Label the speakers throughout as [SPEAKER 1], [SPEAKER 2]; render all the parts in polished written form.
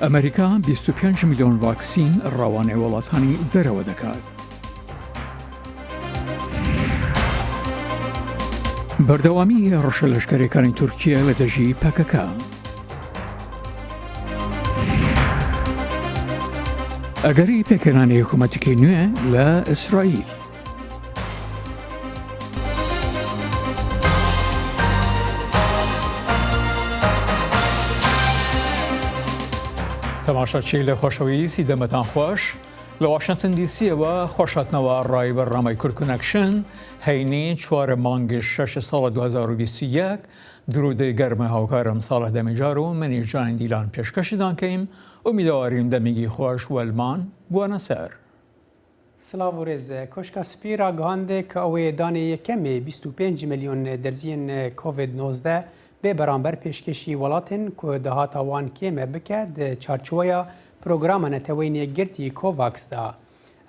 [SPEAKER 1] ئەمەریکا 25 ملیۆن ڤاکسین ڕەوانەی وڵاتانی دەرەوە دەکات. بەردەوامی هێڕشە لەشکەرەکانی تورکیا لە دژی پەکەکە. ئەگەری پێکهێنانی حکوومەتێکی نوێ لە ئیسرائیل. تەماشاچی لە خۆشەویستی دەمەتان خۆش لە واشنتن دیسیەوە خۆشاتنەوە ڕای بەرنامەی کورد کونەکشن هەینی چوارە مانگی شەش ساڵ 2021 درودی گەرمە هاوکارم ساڵح دەمیجار و منی جان دیلان پێشکەشتان کەیم ئومیدەواریم دەمیگی خۆش وەلمان بوەنە سەر.
[SPEAKER 2] سڵاv û rêz. Koşka Spî ragihand ku ew ê danê yekemê 25 milyon derziyên Covid 19 bê beramber pêşkêşî welatên ku dahata wan kêm e bike di çarçoweya Programa Neteweyên Yekgirtî COVAX de.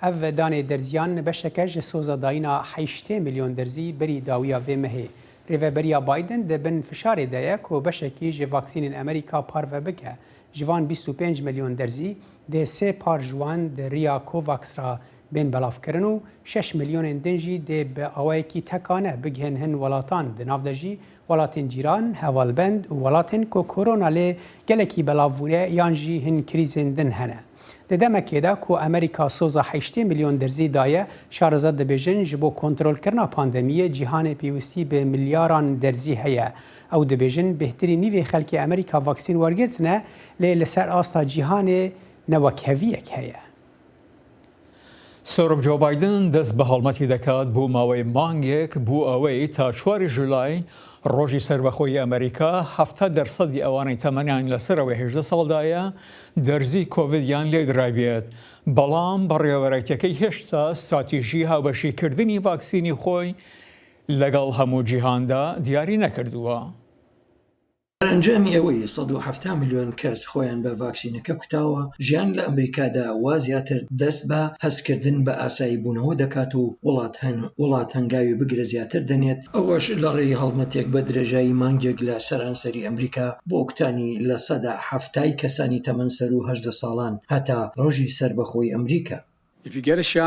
[SPEAKER 2] Ev danê derziyan beşeke ji soza dayîna 80 milyon derzî berî dawiya vê mehê. Rêveberiya Biden di bin fişarê de ye ku beşekî ji vaksînên Amerîka parve bike. Ji van 25 milyon derzî dê sê par ji wan di riya COVAX re bên belavkirin û şeş milyonên din jî dê bi awayekî tekane bigihin hin welatan, di nav de jî welatên cîran, hevalbend û welatên ku korona lê gelekî belav bûne yan jî hin krîzên din hene. Di demekê de ku Amerîka soza 80 milyon derzî daye, şareza dibêjin ji bo kontrolkirina pandemiyê cîhanê pêwîstî bi milyaran derzî heye. Ew dibêjin bêhtirî nîvê xelkê Amerîka vaksîn wergirtine lê li ser asta cîhanê newekheviyek heye.
[SPEAKER 1] سەرۆک جۆ بایدن دەست بە هەڵمەتی دەکات بۆ ماوەی مانگێک بۆ ئەوەی تا چواری ژولای ڕۆژی سەربەخۆی ئەمریکا 70 دەرسەدی ئەوانەی تەمەنیان لەسەرەوەی هەژدە ساڵدایە دەرزی کۆڤیدیان لێدرابێت، بەڵام بەڕێوەبەرایەتیەکەی هێشتا ستراتیژی هاوبەشیکردنی ڤاکسینی خۆی لەگەڵ هەموو جیهاندا دیاری نەکردووە.
[SPEAKER 3] دەرئەنجامی ئەوەی 170 ملیۆن کەس خۆیان بە ڤاکسینەکە کوتاوە، ژیان لە ئەمریکادا وا زیاتر دەست بە هەستکردن بە ئاساییبوونەوە دەکات و وڵات هەنگاوی بگرە زیاتر دەنێت، ئەوەش لەڕێی هەڵمەتێک بە درێژایی مانگێک لە سەرانسەری ئەمریکا بۆ کوتانی لە سەدا 70ی کەسانی تەمەن سەروو 18 ساڵان هەتا ڕۆژی سەربەخۆی ئەمریکا.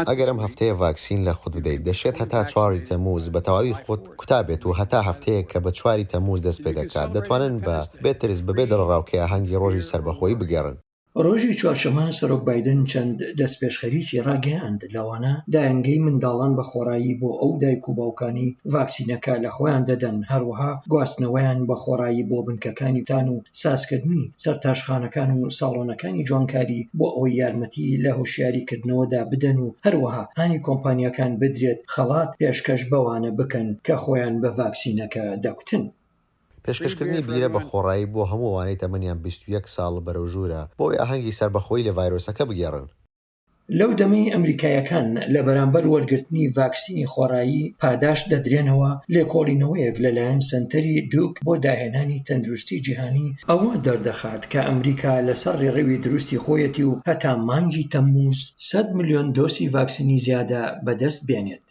[SPEAKER 4] ئەگەر ئەم هەفتەیە ڤاکسین لە خۆت بدەیت، دەشێت هەتا چواری تەمووز بە تەواوی خۆت کوتابێت و هەتا هەفتەیەک کە بە چواری تەمووز دەست پێدەکات، دەتوانن بە بێ ترس بەبێ دڵەڕاوکێ ئاهەنگی ڕۆژی سەربەخۆیی بگێڕن.
[SPEAKER 3] ڕۆژی چوارشەممە سەرۆک بایدن چەند دەستپێشخەریی ڕاگەیاند، لەوانە دایەنگەی منداڵان بە خۆڕایی بۆ ئەو دایک و باوکانەی ڤاکسینەکە لە خۆیان دەدەن، هەروەها گواستنەوەیان بە خۆڕایی بۆ بنکەکانی کوتان و سازکردنی سەرتاشخانەکان و ساڵۆنەکانی جوانکاری بۆ ئەوەی یارمەتی لە هۆشیاریکردنەوەدا بدەن و هەروەها هانی کۆمپانیاکان بدرێت خەڵات پێشکەش بەوانە بکەن کە خۆیان بە ڤاکسینەکە دەکوتن.
[SPEAKER 4] پێشکەشکردنی بیرە بە خۆڕایی بۆ هەموو ئەوانەی تەمەنیان 21 ساڵ بەرەو ژوورە بۆ ئەوەی ئاهەنگی سەربەخۆیی لە ڤایرۆسەکە بگێڕن.
[SPEAKER 3] لەو دەمەی ئەمریکایەکان لە بەرامبەر وەرگرتنی ڤاکسینی خۆڕایی پاداشت دەدرێنەوە، لێکۆڵینەوەیەک لەلایەن سەنتەری دوک بۆ داهێنانی تەندروستی جیهانی، ئەوە دەردەخات کە ئەمریکا لەسەر ڕێڕەوی دروستی خۆیەتی و هەتا مانگی تەمموز 100 ملیۆن دۆسی ڤاکسینی زیادە بەدەست بێنێت.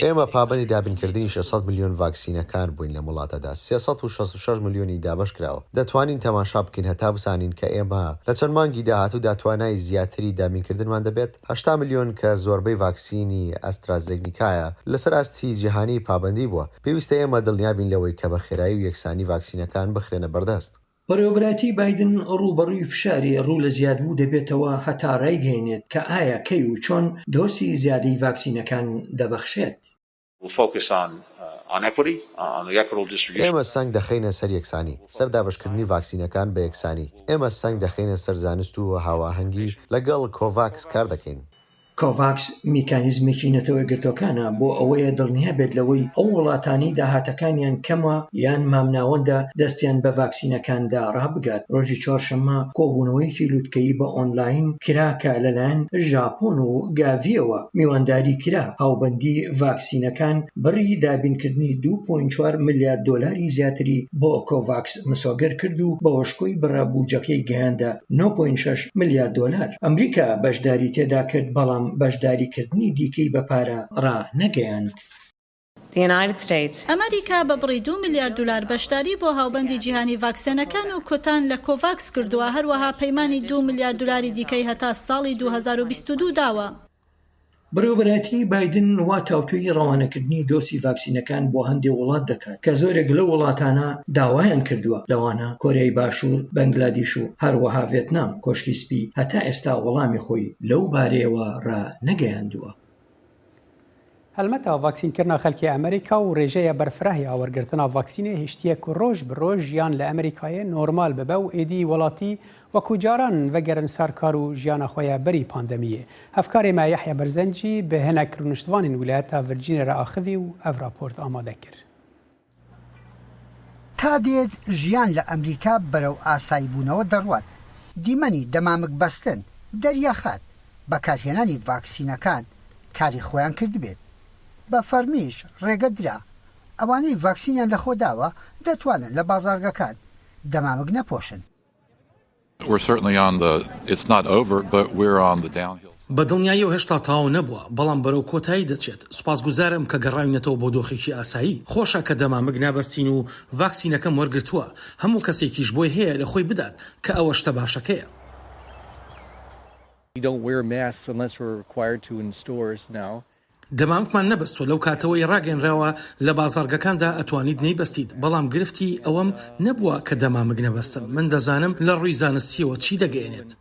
[SPEAKER 4] ئێمە پابەندی دابینکردنی 600 ملیۆن ڤاکسینەکان بووین لەم وڵاتەدا، 366 ملیۆنی دابەشکراوە. دەتوانین تەماشا بکەین هەتا بزانین کە ئێمە لە چەند مانگی داهاتوودا توانای زیاتری دابینکردنمان دەبێت، 80 ملیۆن کە زۆربەی ڤاکسینی ئەسترازێگنیکایە، لەسەر ئاستی جیهانی پابەندی بووە. پێویستە ئێمە دڵنیابین لەوەی کە بە خێرایی و یەکسانی ڤاکسینەکان بخرێنە بەردەست.
[SPEAKER 3] بەڕێوەبەرایەتی بایدن ڕووبەڕووی فشاری ڕوو لە زیادبوو دەبێتەوە هەتا ڕایگەیەنێت کە ئایا کەی و چۆن دۆسی زیادەی ڤاکسینەکان دەبەخشێت.
[SPEAKER 4] ئێمە سەنگ دەخەینە سەر یەکسانی، سەر دابەشکردنی ڤاکسینەکان بە یەکسانی. ئێمە سەنگ دەخەینە سەر زانست و هاوئاهەنگی لەگەڵ کۆڤاکس کاردەکەین.
[SPEAKER 3] کۆڤاکس میکانیزمێکی نەتەوەیەکگرتووەکانە بۆ ئەوەیە دڵنیا بێت لەوەی ئەو وڵاتانەی داهاتەکانیان کەمە یان مامناوەندە دەستیان بە ڤاکسینەکاندا ڕابگات. ڕۆژی چوارشەممە کۆبوونەوەیەکی لوتکەیی بە ئۆنلاین کرا کە لەلایەن ژاپۆن و گاڤییەوە میوانداری کرا، هاوبەندی ڤاکسینەکان بڕی دابینکردنی 2.4 ملیار دۆلاری زیاتری بۆ کۆڤاکس مسۆگەر کرد و بەوەش کۆی بڕە بوجەکەی گەیاندە 9.6 ملیار دۆلار. ئەمریکا بەشداری تێدا کرد، بەڵام بەشداریکردنی دیکەی بە پارە ڕانەگەیاند.
[SPEAKER 5] ئەمریکا بە بڕی دوو ملیار دولار بەشداری بۆ هاوبەندی جیهانی ڤاکسێنەکان و کوتان لە کۆڤاکس کردووە، هەروەها پەیمانی دوو ملیار دولاری دیکەی هەتا ساڵی 2022 داوە.
[SPEAKER 3] بەڕێوەبەرایەتیی بایدن وا تاوتوێی ڕەوانەکردنی دۆسی ڤاکسینەکان بۆ هەندێ وڵات دەکات کە زۆرێک لەو وڵاتانە داوایان کردووە، لەوانە کۆریای باشوور، بەنگلادیش و هەروەها ڤێتنام، کۆشکی سپی هەتا ئێستا وەڵامی خۆی لەو بارەیەوە ڕانەگەیاندووە.
[SPEAKER 2] هەڵمەتا ڤاکسینکردنا خەلکی ئەمریکا و رێژەیە بەرفرەه یا وەرگرتنا ڤاکسینێ هیشتیە کو رۆژ bi رۆژ ژیان لە ئەمریکایێ نۆرمال ببە و ئێدی وڵاتی وەکو جاران ڤەگەرن سەر کار و ژیانا خوەیە بەری پاندەمییێ. هەڤکارێ مە یەحیا بەرزەنجی bi hinek rûniştvanên wîlayeta Virgînê re axivî û ev raport ئامادە kir.
[SPEAKER 6] تا دێت ژیان لە ئەمریکا بەرەو ئاساییبوونەوە دەڕوات، دیمەنی دەمامک بەستن دەریاخات بەکارهێنانی ڤاکسینەکان کاری خۆیان کردبێت. بە فەرمیش ڕێگە درا ئەوانەی ڤاکسینیان لەخۆداوە دەتوانن لە بازاڕگەکان دەمامک نەپۆشن.
[SPEAKER 7] بە دڵنیاییەوە هێشتا تەواو نەبووە، بەڵام بەرەو کۆتایی دەچێت. سوپاسگوزارم کە گەڕاوینەتەوە بۆ دۆخێکی ئاسایی. خۆشە کە دەمامک نابەستین و ڤاکسینەکەم وەرگرتووە. هەموو کەسێکیش بۆی هەیە لە خۆی بدات، کە ئەوە شتە باشەکەیە. دەمامکمان نەبەستوە لەو کاتەوەی ڕاگەنراوە لە بازاڕگەکاندا ئەتوانیت نەیبەستیت بەڵام گرفتی ئەوەم نەبووە کە دەمامک نەبەستم من دەزانم لە ڕووی زانستیەوە چی دەگەیەنێت.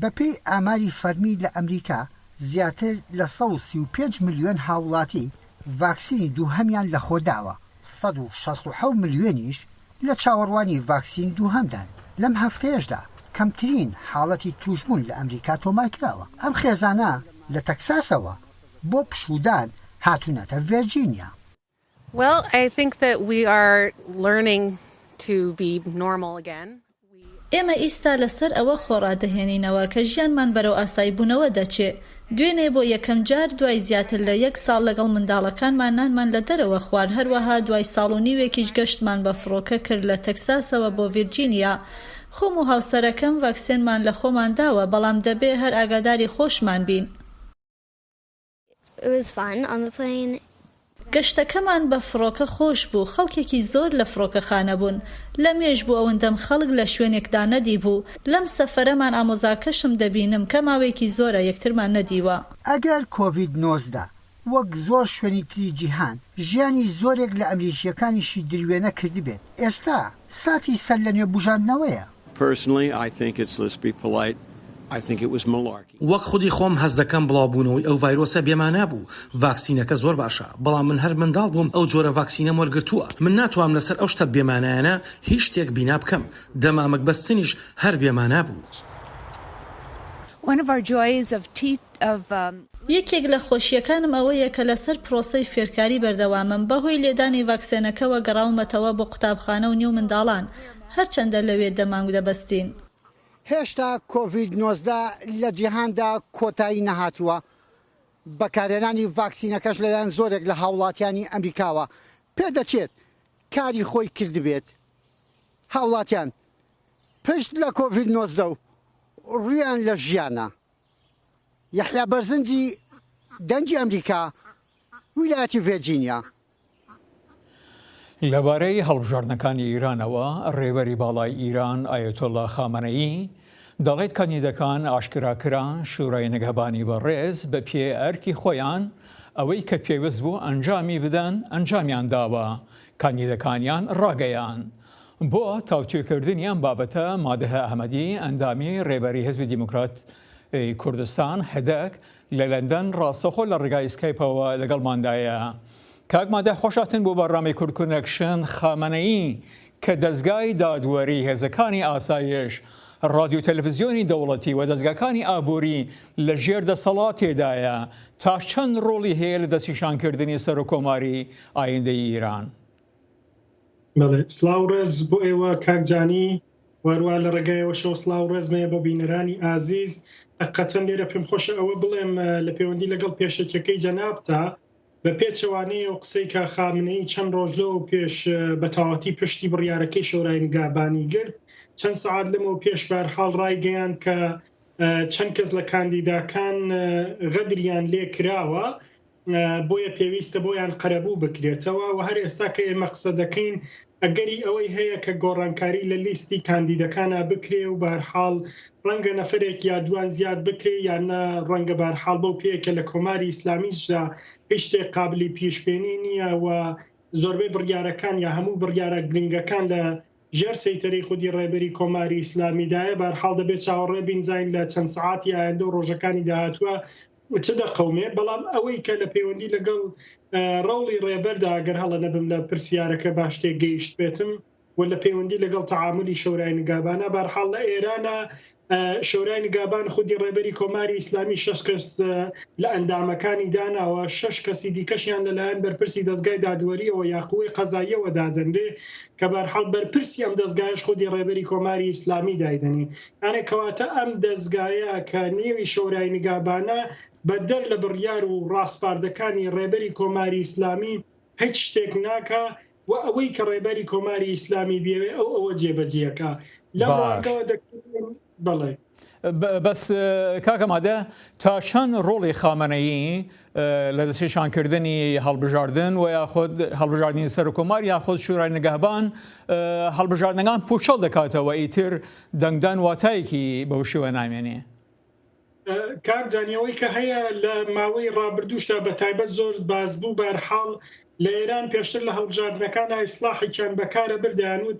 [SPEAKER 6] بەپێی ئاماری فەرمی لە ئەمریکا زیاتر لە 135 ملیۆن هاوڵاتی ڤاکسینی دووهەمیان لەخۆداوە، 167 ملیۆنیش لە چاوەڕوانی ڤاکسینی دووهەمدان، لەم هەفتەیەشدا کەمترین حاڵەتی تووشبوون لە ئەمریکا تۆمارکراوە. ئەم خێزانە لە تەکساسەوە بۆ پشوودان هاتوونەتە ڤێرجینیا.
[SPEAKER 5] ئێمە ئیستا لەسەر ئەوە خۆ ڕادەهێنینەوە کە ژیانمان بەرەو ئاساییبوونەوە دەچێ. دوێنێ بۆ یەکەم جار دوای زیاتر لە یەک ساڵ لەگەڵ منداڵەکانمان نانمان لە دەرەوە خوارد، هەروەها دوای ساڵ و نیوێکیش گەشتمان بە فڕۆکە کرد لە تەکساسەوە بۆ ڤیرجینیا. خۆم و هاوسەرەکەم ڤاکسێنمان لە خۆمان داوە، بەڵام دەبێ هەر ئاگاداری خۆشمان بین.
[SPEAKER 8] It was fun on the plane.
[SPEAKER 5] گەشتەکەمان بە فڕۆکە خۆش بوو، خەڵکێکی زۆر لە فڕۆکەخانە بوون. لە مێژ بوو ئەوەندەم خەڵک لە شوێنێکدا نەدیبوو. لەم سەفەرەمان ئامۆزاکەشم دەبینم کە ماوەیەکی زۆرە یەکترمان نەدیوە.
[SPEAKER 6] ئەگەر کۆڤید 19 وەک زۆر شوێنی تری جیهان ژیانی زۆرێک لە ئەمریکییەکانیشی دروێنە کردبێت، ئێستا ساتی سەرلەنوێ بوژاندنەوەیە.
[SPEAKER 9] Personally I think it's let's be polite I think it was malarkey.
[SPEAKER 7] وەک خودی خۆم هەست دەکەم بڵاوبوونەوەی ئەو ڤایرۆسە بێمانا بوو، ڤاکسینەکە زۆر باشە، بەڵام من هەر منداڵ بووم ئەو جۆرە ڤاکسینەم وەرگرتووە، من ناتوام لەسەر ئەو شتە بێمانایانە هیچ شتێک بینا بکەم، دەمامک بەستنیش هەر بێمانا بوو.
[SPEAKER 10] One of our joys of
[SPEAKER 5] یەکێک لە خۆشییەکانم ئەوەیە کە لەسەر پرۆسەی فێرکاری بەردەوامم، بەهۆی لێدانی ڤاکسێنەکەوە گەڕاومەتەوە بۆ قوتابخانە و نێو منداڵان، هەرچەندە لەوێ دەمانگ دەبەستین.
[SPEAKER 6] هێشتا کۆڤید 19 لە جیهاندا کۆتایی نەهاتووە، بەکارهێنانی ڤاکسینەکەش لەلایەن زۆرێک لە هاوڵاتیانی ئەمریکاوە پێدەچێت کاری خۆی کردبێت. هاوڵاتیان پشت لە کۆڤید 19 و ڕوویان لە ژیانە. یەحیا بەرزنجی، دەنگی ئەمریکا، ویلایەتی ڤێرجینیا.
[SPEAKER 1] لەبارەی هەڵبژاردنەکانی ئیرانەوە، ڕێبەری باڵای ئیران ئایەتوڵا خامەنەیی دەڵێت کاندیدەکان ئاشکرا کران، شورای نگهبانی بەڕێز بە پێ ئەرکی خۆیان ئەوەی کە پێویست بوو ئەنجامی بدەن ئەنجامیان داوە، کاندیدەکانیان ڕاگەیاند. بۆ تاوتوێکردنی ئەم بابەتە مادهە ئەحمەدی ئەندامی ڕێبەری حزبی دیموکرات کوردستان، هدەک، لە لەندەن ڕاستەوخۆ لە ڕێگای سکایپەوە لەگەڵماندایە. کاک مادە خۆشهاتن بۆ بەرنامەی کورد کونەکشن. خامەنەیی کە دەزگای دادوەری، هێزەکانی ئاسایش، ڕادیۆ تەلەفزیۆنی دەوڵەتی و دەزگاکانی ئابووری لە ژێر دەسەڵاتێدایە، تا چەند ڕۆڵی هەیە لە دەستنیشانکردنی سەرۆککۆماری ئایندەی ئیران؟
[SPEAKER 11] بەڵێ سڵاو ڕێز بۆ ئێوە کاک جانی واروا لە ڕێگایەوەشەوە سڵاو ڕێزم هەیە بۆ بینەرانی ئازیز حەقیقەتەن لێرە پێم خۆشە ئەوە بڵێم لە پەیوەندی لەگەڵ پێشەکیەکەی جەنابتا بە پێچەوانەی ئەو قسەی کە خامنەیی چەند ڕۆژ لەوە پێش بە تەواوەتی پشتی بڕیارەکەی شۆرای نگابانی گرت چەند سەعات لەمەو پێش بەهەرحاڵ ڕایگەیاند کە چەند کەس لە کاندیداکان غەدریان لێ کراوە. بۆیە پێویستە بۆیان قەرەبوو بکرێتەوە و هەر ئێستا کە ئێمە قسە دەکەین ئەگەری ئەوەی هەیە کە گۆڕانکاری لە لیستی کاندیدەکانا بکرێ و بەهەرحاڵ ڕەنگە نەفەرێک یا دوان زیاد بکرێ یان نا ڕەنگە بەهەرحاڵ بەو پێیە کە لە کۆماری ئیسلامیشدا هیچ شتێک قابلی پیشبینی نییە و زۆربەی بڕیارەکان یا هەموو بڕیارە گرنگەکان لە ژێر سەیتەرەی خودی ڕێبەری کۆماری ئیسلامیدایە، بەهەرحاڵ دەبێ چاوەڕێ بین زین لە چەند سەعاتی ئایندە و ڕۆژەکانی داهاتووە چ دەقەومێ، بەڵام ئەوەی کە لە پەیوەندی لەگەڵ ڕەوڵی ڕێبەردا گەر هەڵە نەبم لە پرسیارەکە باش تێگەیشتبێتم و لە پەیوەندی لەگەڵ تەعامولی شەورای نگابانا، بەهەرحاڵ لە ئێرانا شەورای نگابان خودی ڕێبەری کۆماری ئیسلامی شەش کەس لە ئەندامەکانی داناوە، شەش کەسی دیکەشیان لەلایەن بەرپرسی دەزگای دادوەرییەوە یا قوەی قەزاییەوە دادەنرێ کە بەهەرحاڵ بەرپرسی ئەم دەزگایەش خودی ڕێبەری کۆماری ئیسلامی دایدەنێ. یانێ کەواتە ئەم دەزگایە کە نێوی شەورای نگابانە بەدەر لە بڕیار و ڕاسپاردەکانی ڕێبەری کۆماری ئیسلامی هیچ شتێک ناکا و ئەوەی کە ڕێبەری کۆماری ئیسلامی بیەوێ ئەو ئەوە جێبەجێ ئەکا. لەم
[SPEAKER 1] باش.
[SPEAKER 11] ڕوانگەوە دەکرێ بەڵێ.
[SPEAKER 1] بەس کاک ئامادە تا چەند ڕۆڵی خامەنەیی لە دەستنیشانکردنی هەڵبژاردن و یاخود هەڵبژاردنی سەرکۆمار یاخود شورای نگەهبان هەڵبژاردنەکان پوچەڵ دەکاتەوە ئیتر دەنگدان واتایەکی بەو شێوە نامێنێ؟
[SPEAKER 11] کاک جانی ئەوەی کە هەیە لە ماوەی ڕابردووشدا بە تایبەت زۆر باس بوو بەرحاڵ لە ئێران پێشتر لە هەڵبژاردنەکانا ئیسڵاحێکیان بەکارە برد دەیانوت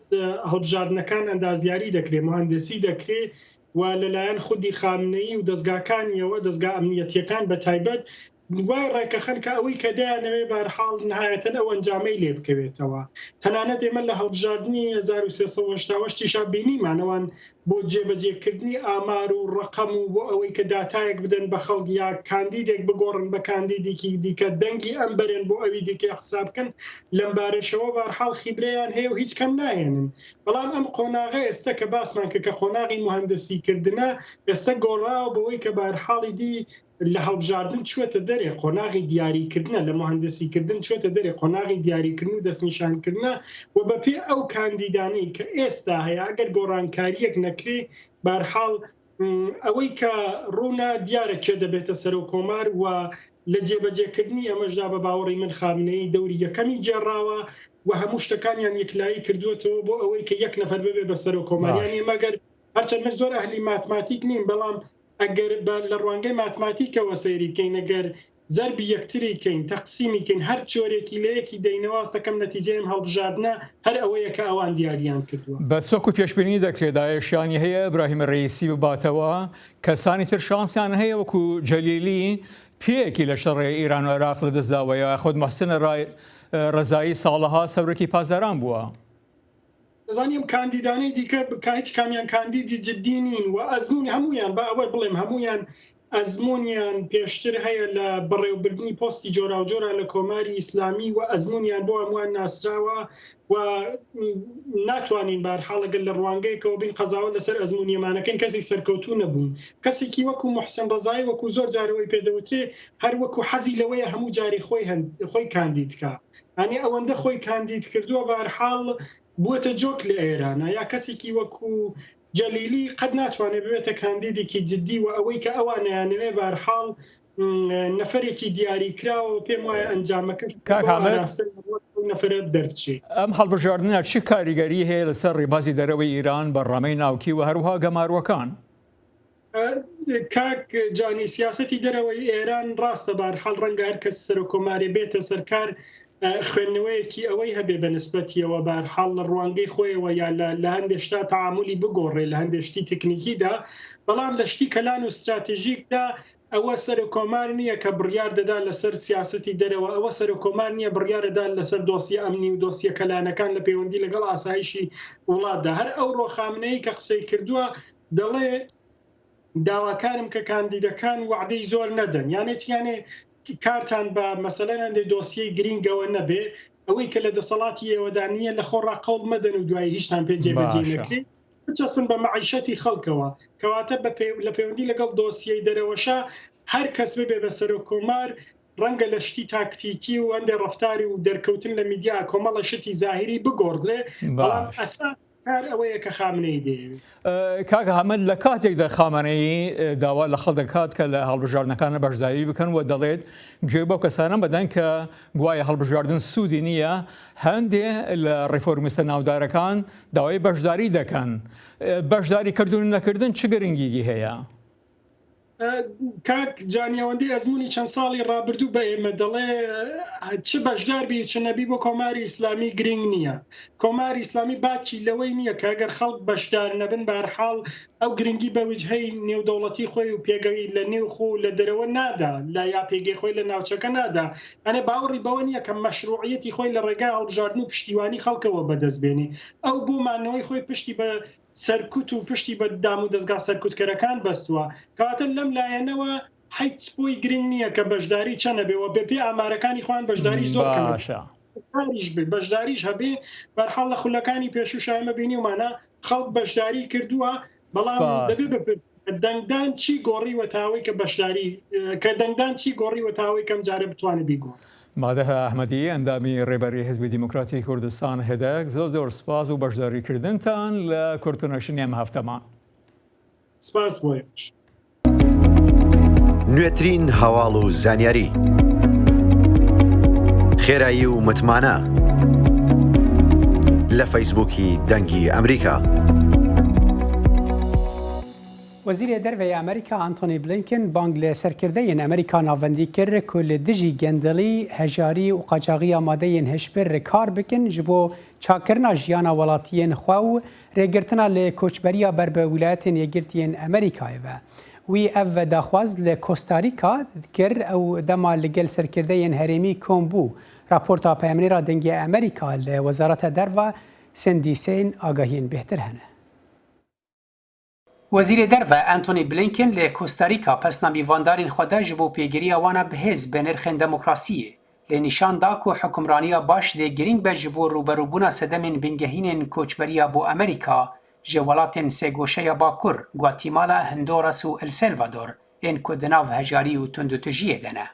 [SPEAKER 11] هەڵبژاردنەکان ئەندازیاری دەکرێ موهەندسی دەکرێ و لەلایەن خودی خامنەیی و دەزگاکانیەوە دەزگا ئەمنیەتیەکان بە تایبەت وای ڕێکەخەن کە ئەوەی کە دەیانەوێ بەهەرحاڵ نهایەتەن ئەو ئەنجامەی لێ بکەوێتەوە. تەنانەت ئێمە لە هەڵبژاردنی 1388 یشا بینیمان ئەوان بۆ جێبەجێکردنی ئامار و ڕەقەم و بۆ ئەوەی کە داتایەک بدەن بە خەڵک یا کاندیدێک بگۆڕن بە کاندیدێکی دیکە دەنگی ئەم بەرێن بۆ ئەوی دیکەی حساب بکەن لەمبارەشەوە بەهەرحاڵ خیبرەیان هەیە و هیچ کەم ناهێنن. بەڵام ئەم قۆناغە ئێستە کە باسمان کرد کە قۆناغی موهەندسیکردنە ئێستە گۆڕاوە بەوەی کە بەهەرحاڵی دی لە هەڵبژاردن چووەتە دەرێ، قۆناغی دیاریکردنە، لە موهەندسیکردن چووەتە دەرێ، قۆناغی دیاریکردن و دەستنیشانکردنە و بەپێی ئەو کاندیدانەی کە ئێستا هەیە ئەگەر گۆڕانکارییەک نەکرێ بەهەرحاڵ ئەوەی کە ڕوونە دیارە کێ دەبێتە سەرۆککۆمار و لە جێبەجێکردنی ئەمەشدا بە باوەڕی من خامنەیی دەوری یەکەمی گێڕاوە و هەموو شتەکانیان یەکلایی کردووەتەوە بۆ ئەوەی کە یەک نەفەر ببێ بە سەرۆککۆمار.
[SPEAKER 1] باش.
[SPEAKER 11] یانی ئێمە گەر هەرچەند من زۆر ئەهلی ماتماتیک نیم بەڵام ئەگەر بە لە ڕوانگەی ماتماتیکەوە سەیری کەین ئەگەر زەربی یەکتری کەین تەقسیمی کەین هەر جۆرێکی لە یەکی دەینەوە ئاستەکەم نەتیجەی ئەم هەڵبژاردنە هەر ئەوەیە کە ئەوان دیاریان کردووە.
[SPEAKER 1] بەس وەکو پێشبینی دەکرێت ئایا شیانی هەیە ئیبراهیم رەئیسی بباتەوە؟ کەسانی تر شانسیان هەیە وەکو جەلیلی پێیەکی لە شەڕێ ئیران و عێراق لەدەستداوە یاخود موحسن رەزایی ساڵەها سەرۆکی پاسداران بووە.
[SPEAKER 11] دەزانی ئەم کاندیدانەی دیکە کە هیچ کامیان کاندیدی جدی نین و ئەزموونی هەموویان با ئەوە بڵێم هەموویان ئەزموونیان پێشتر هەیە لە بەڕێوبردنی پۆستی جۆراوجۆرا لە کۆماری ئیسلامی و ئەزموونیان بۆ هەمووان ناسراوە و ناتوانین بارحاڵ ئەگەر لە ڕوانگەیەکەوە بین قەزاوەت لەسەر ئەزموونیەمانەکەین کەسی سەرکەوتوو نەبوون کەسێکی وەکو محسن ڕەزایی وەکو زۆر جارەوەی پێدەوترێ هەر وەکو حەزی لەوەیە هەموو جاری خۆی خۆی کاندید کا یانی ئەوەندە خۆی کاندید کردووە بەهەرحاڵ بووەتە جۆک لە ئێرانە یا کەسێکی وەکو جەلیلی قەت ناتوانێت ببێتە کاندیدێکی جدی و ئەوەی کە ئەوان نەیانەوێ بەهەرحاڵ نەفەرێکی دیاری کراوە پێم وایە ئەنجامەکەش
[SPEAKER 1] کاک
[SPEAKER 11] بەو
[SPEAKER 1] حامد
[SPEAKER 11] ئاراستەیە ئەو نەفەرە دەربچێ.
[SPEAKER 1] ئەم هەڵبژاردنە چ کاریگەری هەیە لەسەر ڕێبازی دەرەوەی ئیران، بەرنامەی ناوکی و هەروەها گەمارۆکان؟
[SPEAKER 11] کاک جانی سیاسەتی دەرەوەی ئێران ڕاستە بارحاڵ ڕەنگە هەر کەس سەرۆکۆمارێ بێتە سەرکار خوێندنەوەیەکی ئەوەی هەبێ بە نسبەتیەوە بارحاڵ لە ڕوانگەی خۆیەوە یا لە هەندێک شتا تەعامولی بگۆڕێ لە هەندێک شتی تەکنیکیدا بەڵام لە شتی کەلان و ستراتژیکدا ئەوە سەرۆکۆمار نییە کە بڕیار دەدا لەسەر سیاسەتی دەرەوە ئەوە سەرۆکۆمار نییە بڕیارەدا لەسەر دۆسیە ئەمنی و دۆسیە کەلانەکان لە پەیوەندی لەگەڵ ئاسایشی وڵاتدا هەر ئەو ڕۆخامنەی کە قسەی کردووە دەڵێ داواکارم کە کاندیدەکان وەعدەی زۆر نەدەن یانێ چی یانێ کارتان بە مەسەلەن هەندێ دۆسیەی گرینگەوە نەبێ ئەوەی کە لە دەسەڵاتی ئێوەدا نییە لە خۆڕا قەوڵ مەدەن و دوایی هیچتان پێ جێبەجێ
[SPEAKER 1] باشە.
[SPEAKER 11] نەکرێ بچەسپن بە مەعیشەتی خەڵکەوە کەواتە بە پێ لە پەیوەندی لەگەڵ دۆسیەی دەرەوەشا هەر کەس ببێ بە سەرۆک کۆمار ڕەنگە لە شتی تاکتیکی و هەندێ ڕەفتاری و دەرکەوتن لە میدیا کۆمەڵە شتی زاهیری بگۆڕدرێ بەڵام
[SPEAKER 1] باش.
[SPEAKER 11] ئەسا. کار ئەوەیە کە خامنەیی دەیەوێت.
[SPEAKER 1] کاک ئەحمەد لە کاتێکدا خامنەیی داوا لە خەڵک دەکات کە لە هەڵبژاردنەکانە بەشداری بکەن و دەڵێت گوێ بەو کەسانە مەدەن کە گوایە هەڵبژاردن سوودی نییە، هەندێ لە ڕیفۆرمیستە ناودارەکان داوای بەشداری دەکەن. بەشداری کردن و نەکردن چ گرنگیی هەیە؟
[SPEAKER 11] کاک جانی ئەوەندەی ئەزموونی چەند ساڵی ڕابردوو بە ئێمە دەڵێ چ بەشدار بی و چ نەبی بۆ کۆماری ئیسلامی گرینگ نییە. کۆماری ئیسلامی باکی لەوەی نییە کە ئەگەر خەڵک بەشدار نەبن بەهەرحاڵ ئەو گرنگی بە وجهەی نێودەوڵەتی خۆی و پێگەی لە نێو خۆ و لە دەرەوە نادا لە یا پێگەی خۆی لە ناوچەکە نادا. ئەنێ باوەڕی بەوە نییە کە مەشروعیەتی خۆی لە ڕێگای هەڵبژاردن و پشتیوانی خەڵکەوە بەدەست بێنێ. ئەو بۆ مانەوەی خۆی پشتی بە سەرکوت و پشتی بە دامودەزگا سەرکوتکەرەکان بەستووە، کەواتە لەم لایەنەوە حیچ بۆی گرنگ نییە کە بەشداری چەنە بێ و بە پێی ئامارەکانی خۆیان بەشداریش زۆر کەمە.
[SPEAKER 1] باشە.
[SPEAKER 11] بەشداریش بێ بەشداریش هەبێ بەرحاڵ لە خولەکانی پێشووشا ئێمە بینیومانە خەڵک بەشداری کردووە بەڵام
[SPEAKER 1] سپاس.
[SPEAKER 11] دەبێ بپرسین کە دەنگدان چی گۆڕیوە تا ئەوەی کە بەشداری کە دەنگدان چی گۆڕیوە تا ئەوەی کە ئەم جارە بتوانێ بیگۆڕێ.
[SPEAKER 1] مادە ئەحمەدی، ئەندامی ڕێبەری حیزبی دیموکراتی کوردستان، هدک، زۆر زۆر سپاس بۆ بەشداری کردنتان لە کوردکۆنێکشنی ئەم هەفتەمان.
[SPEAKER 11] سپاس بۆ ئێوەش.
[SPEAKER 4] نوێترین هەواڵ و زانیاری، خێرایی و متمانە لە فەیسبووکی دەنگی ئەمریکا.
[SPEAKER 2] وەزیرê Derve yê Amerîka Antony Blinken bang li serkirdeyên Amerîka navendî kir ku li dijî gendelî, hejarî û qaçaxiya madeyên hişbir kar bikin ji bo çakkirina jiyana welatiyên xwe û rêgirtina li koçberiya ber bi Wîlayetên Yekgirtî yên Amerîkayê ve. Wî ev daxwaz li Kostarîka kir ew dema li gel serkirdeyên herêmî kom bû. Raporta peyamnêra Dengê Amerîka li Wezareta Derve Cindy Saine agahiyên bêhtir hene. Wezîrê Derve Antony Blinken li Kostarîka pesna mîvandarên xwe da ji bo pêgiriya wan a bihêz bi nirxên demokrasiyê. Lê nîşan da ku hikûmraniya baş dê girîng be ji bo rûberûbûna sedemên bingehînên koçberiya bo Amerîka ji welatên sêgoşeya bakur, Guatemala, Honduras û El Salvador, ên ku di nav hejarî û tundûtûjiyê de ne.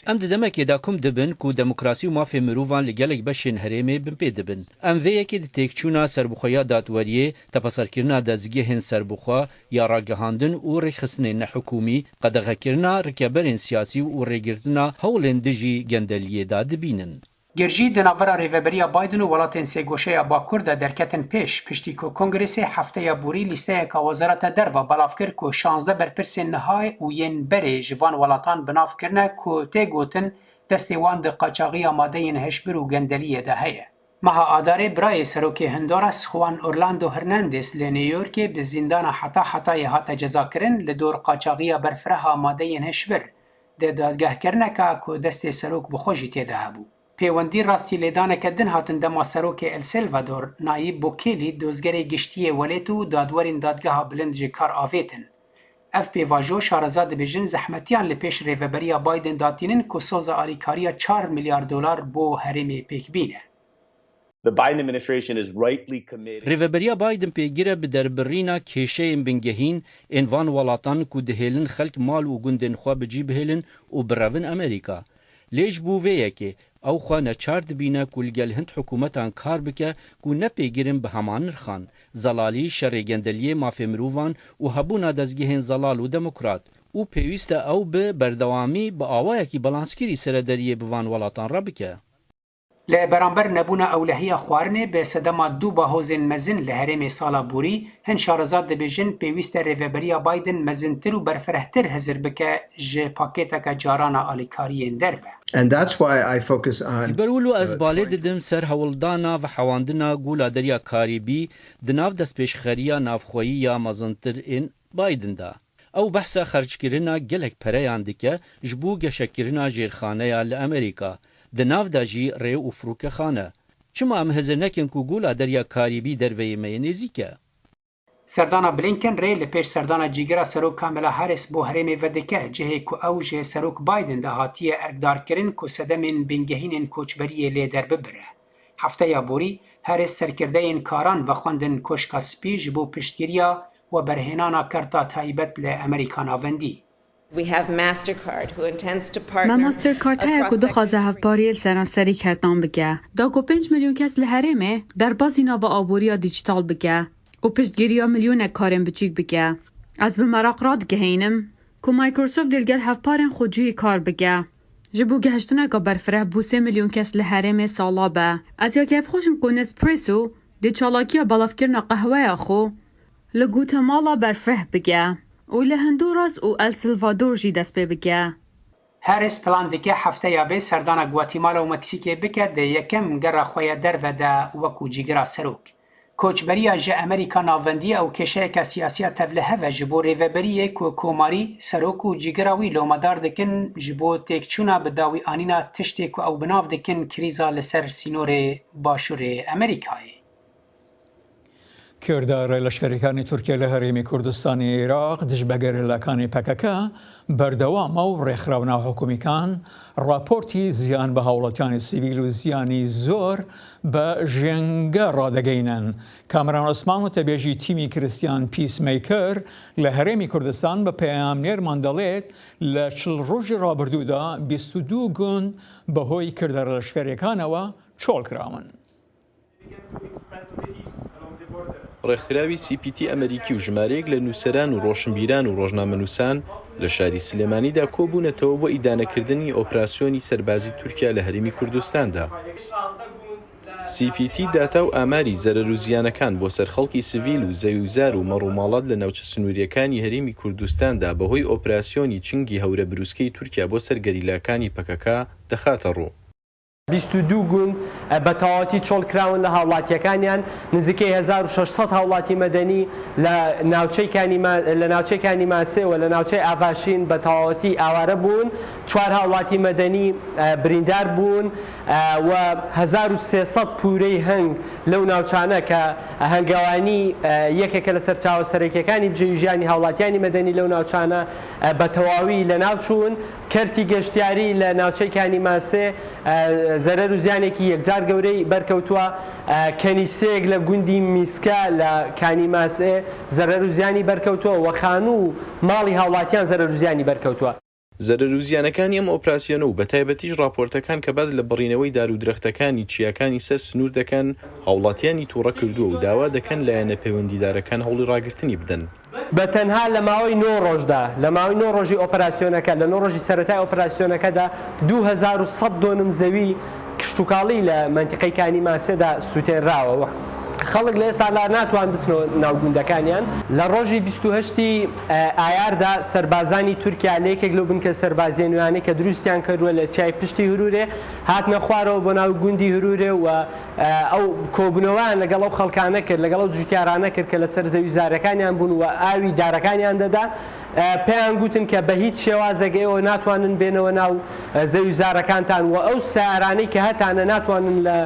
[SPEAKER 12] Em di demekê de kom dibin ku demokrasî û mafê mirovan li gelek beşên herêmê binpê dibin. Em vê yekê di têkçûna serbixweya dadweriyê, tepeserkirina dezgehên serbixwe ya ragihandin û rêkxistinên nehikûmî, qedexekirina rikeberên siyasî û rêgirtina hewlên dijî gendeliyê de dibînin.
[SPEAKER 2] Girjî di navbera rêveberiya Biden û welatên sêgoşeya Bakur de derketin pêş, piştî ku Kongresê hefteya borî lîsteyeka Wezareta Derve belav kir ku 16 berpirsên niha û yên berê ji van welatan bi nav kirine ku tê gotin destê wan di qaçaxiya madeyên hişbir û gendeliyê de heye. Meha Adarê birayê serokê Honduras Juan Orlando Hernandez li New Yorkê bi zîndana heta hetayê hate cezakirin li dor qaçaxiya berfireha madeyên hişbir Di dadgehkirineke ku destê serok bi xwe jî tê de hebû. Pêwendî rastî lêdaneke din hatin dema serokê El Salvador Nayib Bukele dozgerê giştî yê welêt û dadwerên dadgeha bilind ji kar avêtin. Ev pêvajo şareza dibêjin zehmetiyan li pêş rêveberiya Biden datînin ku soza alîkariya çar milyar dolar bo herêmê pêk bîne.
[SPEAKER 12] Rêveberiya Biden pêgir e bi derbirîna kêşeyên bingehîn ên van welatan ku dihêlin xelk mal û gundên xwe bi cî bihêlin û birevin Amerîka. Lê ji bo vê yekê ew xwe neçar dibîne ku li gel hind hikûmetan kar bike ku ne pêgirin bi heman nirxan, zelalî, şerê gendeliyê, mafê mirovan û hebûna dezgehên zelal û demokrat. Û pêwîst e ew bi berdewamî bi awayekî balanskirî serederiyê bi van welatan re bike.
[SPEAKER 2] Li beramber nebûna ewlehiya xwarinê bi sedema du bahozên mezin li herêmê sala borî, hin şareza dibêjin pêwîst e rêveberiya Biden mezintir û berfirehtir hizir bike ji pakêteke carana alîkariyên derve.
[SPEAKER 12] Ji ber wilo ez balê didim ser hewldana vehewandina Gola Derya Karîbî di nav destpêşxeriya navxweyî ya mezintir ên Biden de. Ew behsa xerckirina gelek pereyan dike ji bo geşekirina jêrxaneya li Amerîka, di nav de jî rê û firokexane. Çima em hizir nekin ku gola Derya Karîbî derveyê me yê nêzîk e?
[SPEAKER 2] Serdana Blinken rê li pêş serdana cîgira Serok Kamala Harris bo herêmê vedike, cihê ku ew ji Serok Biden de hatiye erkdarkirin ku sedemên bingehînên koçberiyê lê derbibire. Hefteya borî, Harris serkirdeyên karan vexwendin Koşka Spî ji bo piştgiriya weberhênana kerta taybet li Amerîka Navendî.
[SPEAKER 13] Me Mastercard heye ku dixwaze hevpariyê li seranserî kertan bike da ku pênc milyon kes li herêmê derbasî nava aboriya dîjîtal bike û piştgiriya milyonek karên biçûk bike. Ez bi meraq radigihînim ku Microsoft dê li gel hevparên xwe cihê kar bike ji bo gihiştineke berfireh bo sê milyon kes li herêmê sala be. Ez ya kêfxweş im ku Nespresso dê çalakiya belavkirina qehweya xwe li Guatemala berfireh bike û li Honduras û El Salvador jî dest pê bike.
[SPEAKER 2] Harris plan dike hefteya bê serdana Guatemala û Meksîkê bike di yekem gera xwe ya derve de wekû cîgira serok. Koçberiya ji Amerîka navendî ew kêşeyeke siyasiya tevlihev e ji bo rêveberiyê ku komarî, serok û cîgira wî lomadar dikin ji bo têkçûna bi dawî anîna tiştê ku ew bi nav dikin krîza li ser sînorê başûrê Amerîkayê.
[SPEAKER 1] کردارە لەشکەریەکانی تورکیا لە هەرێمی کوردستانی عێراق دژ بە گەریلاکانی پەکەکە بەردەوامە و ڕێکخراو ناحکومیکان ڕاپۆرتی زیان بە هاوڵاتیانی سیڤیل و زیانی زۆر بە ژێنگە ڕادەگەینن. کامەران عوسمان وتەبێژی تیمی کریستیان پیس مەیکەر لە هەرێمی کوردستان بە پەیامنێرمان دەڵێت لە چل ڕۆژی ڕابردوودا 22 گوند بەهۆی کردارە لەشکەریەکانەوە چۆڵکراون.
[SPEAKER 14] ڕێکخراوی سی پی تی ئەمەریکی و ژمارەیەک لە نووسەران و ڕۆشنبیران و ڕۆژنامەنووسان لە شاری سلێمانیدا کۆبوونەتەوە بۆ ئیدانەکردنی ئۆپراسیۆنی سەربازی تورکیا لە هەرێمی کوردستاندا. سی پی تی داتا و ئاماری زەرەر و زیانەکان بۆ سەر خەڵکی سڤیل و زەویوزار و مەڕوماڵات لە ناوچە سنوورییەکانی هەرێمی کوردستاندا بەهۆی ئۆپراسیۆنی چنگی هەورە بروسکەی تورکیا بۆ سەر گەریلاکانی پەکەکە دەخاتەڕوو.
[SPEAKER 15] 22 گوند بە تەواوەتی چۆڵ کراون لە هاوڵاتییەکانیان، نزیکەی 1600 هاوڵاتی مەدەنی لە ناوچەی کانی لە ناوچەی کانی ماسێ و لە ناوچەی ئاڤاشین بە تەواوەتی ئاوارە بوون، چوار هاوڵاتی مەدەنی بریندار بوون و 1300 پورەی هەنگ لەو ناوچانە کە هەنگەوانی یەکێکە لە سەرچاوە سەرەکییەکانی بژێوی ژیانی هاوڵاتیانی مەدەنی لەو ناوچانە بە تەواوی لەناوچوون. کەرتی گەشتیاری لە ناوچەی کانی ماسێ زەرەر و زیانێکی یەکجار گەورەی بەرکەوتووە، کەنیسەیەک لە گوندی میسکە لە کانی ماسێ زەرەر و زیانی بەرکەوتووە و خانوو و ماڵی هاوڵاتیان زەرەر و زیانی بەرکەوتووە.
[SPEAKER 14] زەرەر و زیانەکانی ئەم ئۆپراسیۆنە و بەتایبەتیش ڕاپۆرتەکان کە باس لە بڕینەوەی دار و درەختەکانی چیاکانی سەر سنوور دەکەن، هاوڵاتیانی تووڕە کردووە و داوا دەکەن لایەنە پەیوەندیدارەکان هەوڵی ڕاگرتنی بدەن.
[SPEAKER 15] بە تەنها لە ماوەی نۆ ڕۆژدا، لە ماوەی نۆ ڕۆژی ئۆپەراسیۆنەکە، لە نۆ ڕۆژی سەرەتای ئۆپەراسیۆنەکەدا 2100 دۆنم زەوی کشتوکاڵی لە مەنتیقەی کانی ماسێدا سووتێنراوە و خەڵک لە ئێستادا ناتوان بچنەوە ناو گوندەکانیان. لە ڕۆژی 28 ی ئایاردا سەربازانی تورکیا لە یەکێک لەو بنکە سەربازییە نوێیانەی کە دروستیان کردووە لە چیای پشتی هرورێ هاتنە خوارەوە بۆ ناو گوندی هرورێ و ئەو کۆبوونەوەیان لەگەڵ ئەو خەڵکانە کرد، لەگەڵ ئەو جوتیارانە کرد کە لەسەر زەوی زارەکانیان بوون و ئاوی دارەکانیان دەدا، پێیان گوتن کە بە هیچ شێوازێک ئێوە ناتوانن بێنەوە ناو زەوی زارەکانتان و ئەو سەیارانەی کە هەتانە ناتوانن لە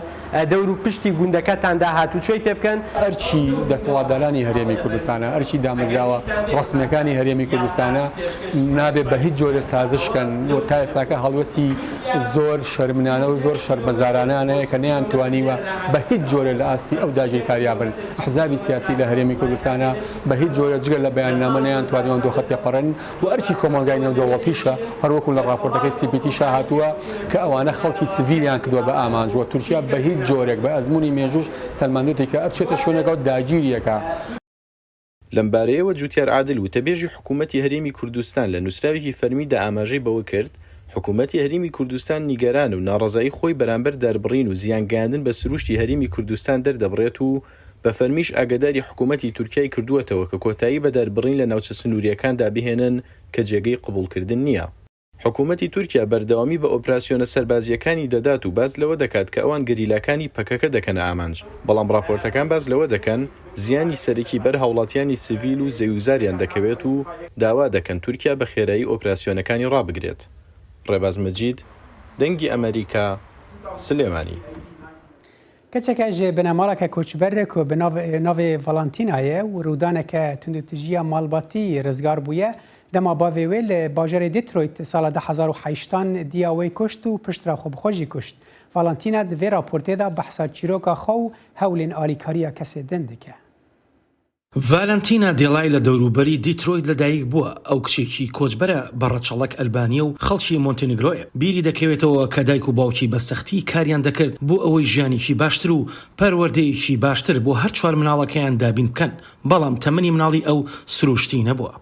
[SPEAKER 15] دەوروپشتی گوندەکەتاندا هاتوچۆی پێ بکەن.
[SPEAKER 16] ئەرکی دەسەڵاتدارانی هەرێمی کوردستانە، ئەرکی دامەزراوە ڕەسمییەکانی هەرێمی کوردستانە، نابێت بە هیچ جۆرێ سازش کەن و تا ئێستاکە هەڵوێستی زۆر شەرمنانە و زۆر شەرمەزارانەیان هەیە کە نەیانتوانیوە بە هیچ جۆرێ لە ئاستی ئەو داگیرکاریا بن. ئەحزابی سیاسی لە هەرێمی کوردستانا بە هیچ جۆرێ جگە لە بەیاننامە نەیانتوانیوە ئەم دۆخە تێپەڕێنن و ئەرکی کۆمەڵگای نێودەوڵەتیشە هەر وەکوو لە ڕاپۆرتەکەی سی پی تی شا هاتووە کە ئەوانە خەڵکی سڤیلیان کردووە بە ئامانج و تورکیا بە هیچ جۆرێک بە ئەزموونی مێژووش سەلماندوویەتی کە ئەچێتە شوێنێکەوە داگیری ئەکا.
[SPEAKER 14] لەمبارەیەوە جوتیار عادل وتەبێژی حکوومەتی هەرێمی کوردستان لە نووسراوێکی فەرمیدا ئاماژەی بەوە کرد، حکوومەتی هەرێمی کوردستان نیگەرانە و ناڕەزایی خۆی بەرامبەر داربڕین و زیانگەیاندن بە سرووشتی هەرێمی کوردستان دەردەبڕێت و بە فەرمیش ئاگاداری حکوومەتی تورکیای کردووەتەوە کە کۆتایی بە داربڕین لە ناوچە سنوورییەکاندا بهێنن کە جێگەی قبووڵکردن نییە. حکوومەتی تورکیا بەردەوامی بە ئۆپراسیۆنە سەربازییەکانی دەدات و باس لەوە دەکات کە ئەوان گەریلاکانی پەکەکە دەکەنە ئامانج، بەڵام ڕاپۆرتەکان باس لەوە دەکەن زیانی سەرەکی بەر هاوڵاتیانی سڤیل و زەویوزاریان دەکەوێت و داوا دەکەن تورکیا بە خێرایی ئۆپراسیۆنەکانی ڕابگرێت. ڕێباز مەجید، دەنگی ئەمەریکا، سلێمانی.
[SPEAKER 2] کچەکە ji بنەماڵەکە koçber ku bi navê Valentina ye û rûdaneke tundûtûjiya malbatî rizgar bûye, dema bavê wê li bajarê Detroit sala 2008an diya wê kuşt û piştre xwe bi xwe jî kuşt. Valentina di vê raportê de behsa çîroka xwe û hewlên alîkariya kesê din dike.
[SPEAKER 7] ڤالەنتینا دێلای لە دەوروبەری دیترۆیت لەدایک بووە، ئەو کچێکی کۆچبەرە بە ڕەچەڵەک ئەلبانییە و خەڵکی مۆنتێنیگرۆیە. بیری دەکەوێتەوە کە دایک و باوکی بە سەختی کاریان دەکرد بۆ ئەوەی ژیانێکی باشتر و پەروەردەیەکی باشتر بۆ هەر چوار مناڵەکەیان دابین بکەن، بەڵام تەمەنی مناڵی ئەو سروشتی نەبووە.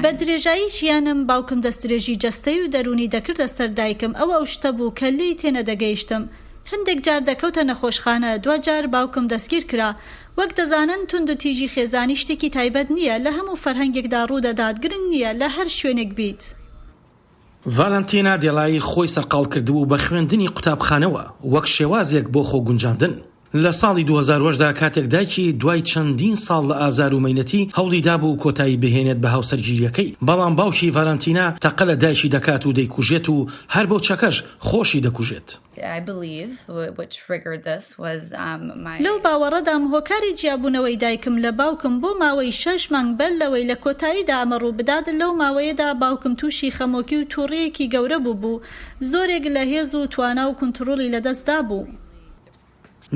[SPEAKER 5] بە درێژایی ژیانم باوکم دەستدرێژی جەستەی و دەروونی دەکردە سەر دایکم، ئەوە ئەو شتە بوو کە لێی تێنەدەگەیشتم. هەندێک جار دەکەوتە نەخۆشخانە، دواجار باوکم دەستگیر کرا. وەک دەزانن توندوتیژی خێزانی شتێکی تایبەت نییە، لە هەموو فەرهەنگێکدا ڕوودەدات، گرنگ نییە لە هەر شوێنێک بیت.
[SPEAKER 7] ڤالەنتینا دێلای خۆی سەرقاڵ کردبوو بە خوێندنی قوتابخانەوە وەک شێوازێک بۆ خۆگونجاندن. لە ساڵی 2008 دا کاتێک دایکی دوای چەندین ساڵ لە ئازار و مەینەتی هەوڵی دابوو کۆتایی بهێنێت بە هاوسەرگیرییەکەی، بەڵام باوکی ڤالەنتینا تەقە لە دایکی دەکات و دەیکوژێت و هەر بەو چەکەش خۆشی دەکوژێت.
[SPEAKER 5] لەو باوەڕەدام هۆکاری جیابوونەوەی دایکم لە باوکم بۆ ماوەی شەش مانگ بەر لەوەی لە کۆتاییدا ئەمە ڕووبدات، لەو ماوەیەدا باوکم تووشی خەمۆکی و تووڕییەکی گەورە بووبوو، زۆرێک لە هێز و توانا و کونتڕوڵی لەدەست دابوو.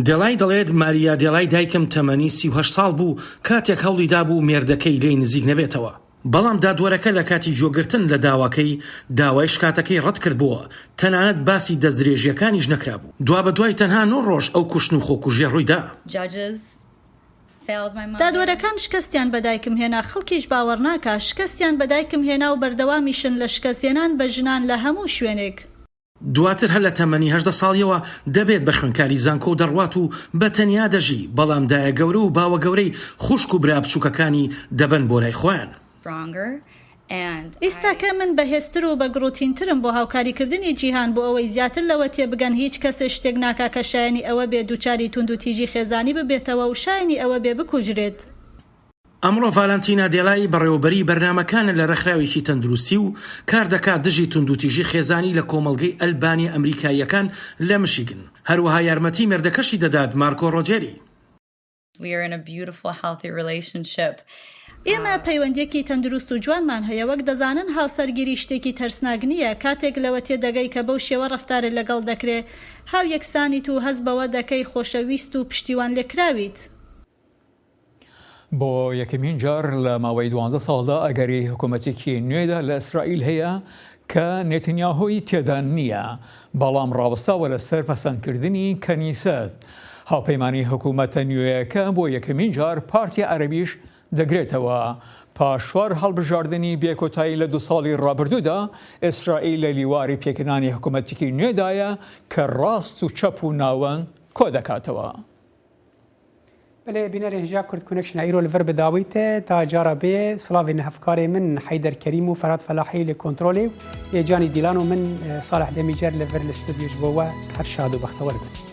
[SPEAKER 7] دێلای دەڵێت، ماریا دێلای دایکم تەمەنی 38 ساڵ بوو کاتێک هەوڵی دابوو مێردەکەی لێی نزیک نەبێتەوە، بەڵام دادوەرەکە لە کاتی گوێگرتن لە داواکەی داوای شکاتەکەی ڕەتکردبووە، تەنانەت باسی دەستدرێژییەکانیش نەکرابوو. دوابەدوای تەنها نۆ ڕۆژ ئەو کوشتن و خۆکوژییە ڕوویدا.
[SPEAKER 5] دادوەرەکان شکستیان بە دایکم هێنا، خەڵکیش باوەڕ ناکا، شکستیان بە دایکم هێنا و بەردەوامیشن لە شکستهێنان بە ژنان لە هەموو شوێنێک.
[SPEAKER 7] دواتر هەر لە تەمەنی 18 ساڵیەوە دەبێت بە خوێندکاری زانکۆ و دەڕوات و بە تەنیا دەژی، بەڵام دایە گەورە و باوە گەورەی خوشک و برا بچووکەکانی دەبەن بۆ لای خۆیان.
[SPEAKER 5] ئیستاکە من بەهێزتر و بەگڕوتینترم بۆ هاوکاریکردنی جیهان بۆ ئەوەی زیاتر لەوە تێبگەن هیچ کەسێ شتێک ناکا کە شایەنی ئەوە بێ دووچاری توندوتیژی خێزانی ببێتەوە و شایەنی ئەوە بێ بکوژرێت.
[SPEAKER 7] ئەمڕۆ ڤالانتینا دێلای بەڕێوەبەری بەرنامەکانە لە ڕێکخراوێکی تەندروستی و کاردەکات دژی توندوتیژی خێزانی لە کۆمەڵگەی ئەلبانیە ئەمریکاییەکان لە مشیگن، هەروەها یارمەتی مێردەکەشی دەدات مارکۆ ڕۆجێری.
[SPEAKER 5] ئێمە پەیوەندییەکی تەندروست و جوانمان هەیە، وەک دەزانن هاوسەرگیری شتێکی ترسناک نییە، کاتێک لەوە تێدەگەی کە بەو شێوە ڕەفتارت لەگەڵ دەکرێ، هاویەکسانیت و هەست بەوە دەکەی خۆشەویست و پشتیوانلێکراویت.
[SPEAKER 1] بۆ یەکەمین جار لە ماوەی دوانزە ساڵدا ئەگەری حکوومەتێکی نوێدا لە ئیسرائیل هەیە کە نێتنیاهۆی تێدا نییە، بەڵام ڕاوەستاوە لەسەر پەسەندکردنی کەنیسەت. هاوپەیمانی حکوومەتە نوێیەکە بۆ یەکەمین جار پارتی عەرەبیش دەگرێتەوە. پاش چوار هەڵبژاردنی بێکۆتایی لە دوو ساڵی ڕابردوودا، ئیسرائیل لە لیواری پێکهێنانی حکوومەتێکی نوێدایە کە ڕاست و چەپ و ناوەند کۆدەکاتەوە.
[SPEAKER 2] بەلێ بینەرên hêja Kurd Connection îro li vir bi dawî te ta cara bê silavên hevkarê min Heyder Kerîm û Ferhat Felahî li kontrolê û yê Canî Dîlan û min Salih Demîcer li vir li stûdyo ji bo we her şad û bextewar bin.